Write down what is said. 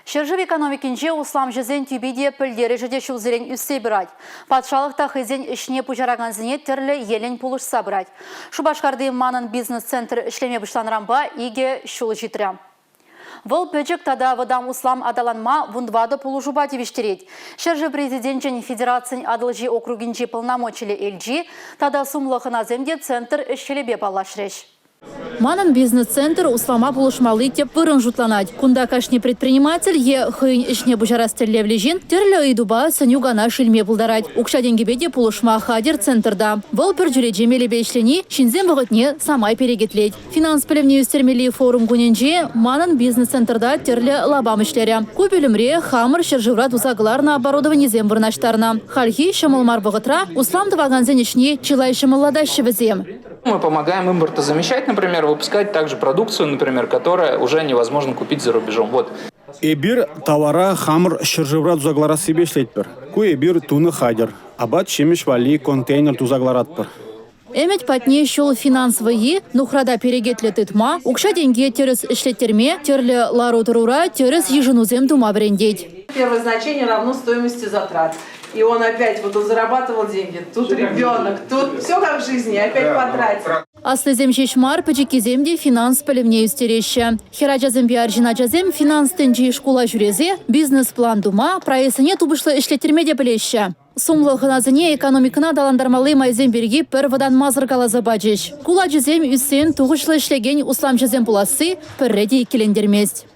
Ҫӗршыв экономикинче усламҫӑсен тӳпи те, пӗлтерӗшӗ те ҫулсерен ӳссе пырать. Патшалӑх та хӑйсен ӗҫне пуҫаракансене тӗрлӗ енлӗн пулӑшса пырать. Шупашкарти «Манӑн бизнес-центр» ӗҫлеме пуҫланӑранпа икӗ ҫул ҫитрӗ. Вӑл пӗчӗк тата вӑтам услам аталанма вунтӑватӑ пулӑшупа тивӗҫтерет. Ҫӗршыв Президенчӗн федерацин Атӑлҫи округӗнчи полномочиллӗ элчи тата сумлӑ хӑнасем те центр ӗҫ-хӗлӗпе паллашрӗҫ. Манӑн бизнес-центр услама пулӑшмалли тӗп вырӑн шутланать. Кунта кашни предприниматель е хӑйӗн ӗҫне пуҫарас тӗллевлӗ ҫын тӗрлӗ ыйтупа сӗнӳ-канаш илме пултарать. Укҫа-тенкӗпе те пулӑшма хатӗр центрта. Вӑл пӗр чӳрече мелӗпе ӗҫлени ҫынсен вӑхӑтне самай перекетлет. Финанс пӗлӗвне ӳстермелли форум кунӗнче Манӑн бизнес-центрта тӗрлӗ лапам ӗҫлерӗ. Ку пӳлӗмре хамӑр ҫӗршывра туса кӑларнӑ оборудованисем вырнаҫтарнӑ. Хальхи ҫӑмӑл мар вӑхӑтра услам тӑвакансен ӗҫне чылай ҫӑмӑллатаҫҫӗ вӗсем. Мы помогаем импортозамещать, например, выпускать также продукцию, например, которая уже невозможно купить за рубежом. Вот. Эпир тавара хамӑр ҫӗршывра туса кӑларассипе ӗҫлетпӗр. Ку эпир тунӑ хатӗр. Апат-ҫимӗҫ валли контейнер туса кӑларатпӑр. Ӗмӗт патне ҫул финанс вӑййи, нухрата перекетлӗ тытма, укҫа-тенке тӗрӗс ӗҫлеттерме, тӗрлӗ лару-тӑрура тӗрӗс йышӑнусем тума вӗрентет. Первое значение равно стоимости затрат. И он опять, вот он зарабатывал деньги, тут ребенок, тут все как в жизни, опять потратил. Аслисем ҫеҫ мар, пӗчӗккисем те финанс пӗлӗвне ӳстереҫҫӗ. Хӗрачасемпе арҫын ачасем финанс тӗнчи шкула ҫӳресе бизнес-план тума, проектсене тупӑшлӑ ӗҫлеттерме те пӗлеҫҫӗ. Сумлӑ хӑнасене экономикӑна аталантармалли майсем пирки пӗр вӑтанмасӑр каласа пачӗҫ. Шкул ачисем ӳссен тухӑҫлӑ ӗҫлекен усламҫӑсем пуласси пӗрре те иккӗлентермест.